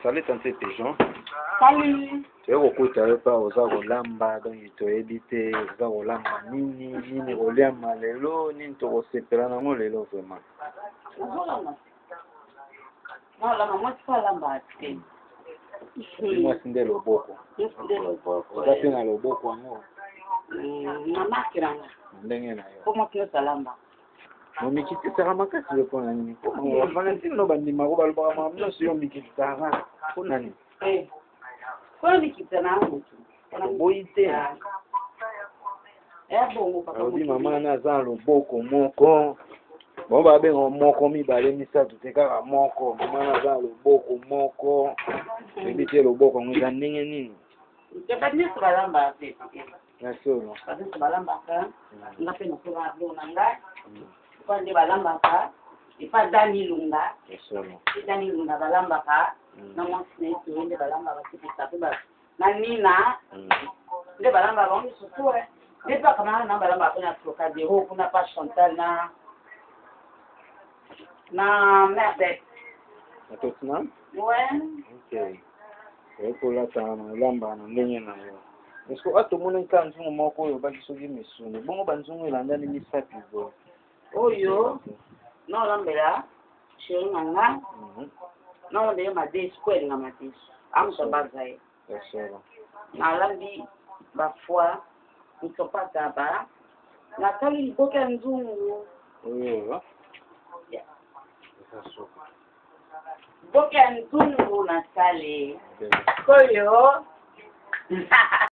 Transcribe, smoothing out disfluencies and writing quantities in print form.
Salut tante Pigeon. Salut. Toye kokuta yo pa oza kolamba donc toyebi te oza kolamba nini nini koliama lelo nini tokosepela nango lelo vraiment. Nazolamba. Nalamba mwasi mpo alamba te. Mwasi nde loboko. Mwasi nde loboko. Oza mpe na loboko yango. Na marke na nga. Ndenge na yo. Mpo mwasi nyonso alamba. Omikitisaka makasi yo mpo na nini? Valentine no bandimako balobaka makambo nyonso yo omikitisaka kaka mpo na nini? Eh. Mpo namikitisa na motu. Oboyi te. Alobi mama wana aza na loboko moko bango babenga moko mibale misato te kaka moko mama wana aza na loboko moko toyebi te loboko yango eza ndenge nini. Bato nyonso balambaka te. Ya solo. Bato nyonso balambaka. Nga mpe nasola biloko na ngai. Epa nde balambaka. Epa Dani Lunga. Ya solo. Dani Lunga balambaka. Na mwasi na ye toye nde balambaka sepesa mpe na Nina. Nde balambaka bango nyonso to nde mpe akamana na balambaka mpe na Trocadero kuna pa Chantal na na Mère Na Tottenham? Ouais. Okay. Oye kolata na olamba na ndenge na yo. Est-ce que ato monaki kaka nzungu moko oyo obaki soki misuni bongo banzungu elandani misapi boye? Oyo naolambela chéri na nga naolambela madesu po elinga madesu amoto abaza ye nalambi bafoi misopata ba natali liboke ya nzungu oyo liboke ya nzungu nasali oyo.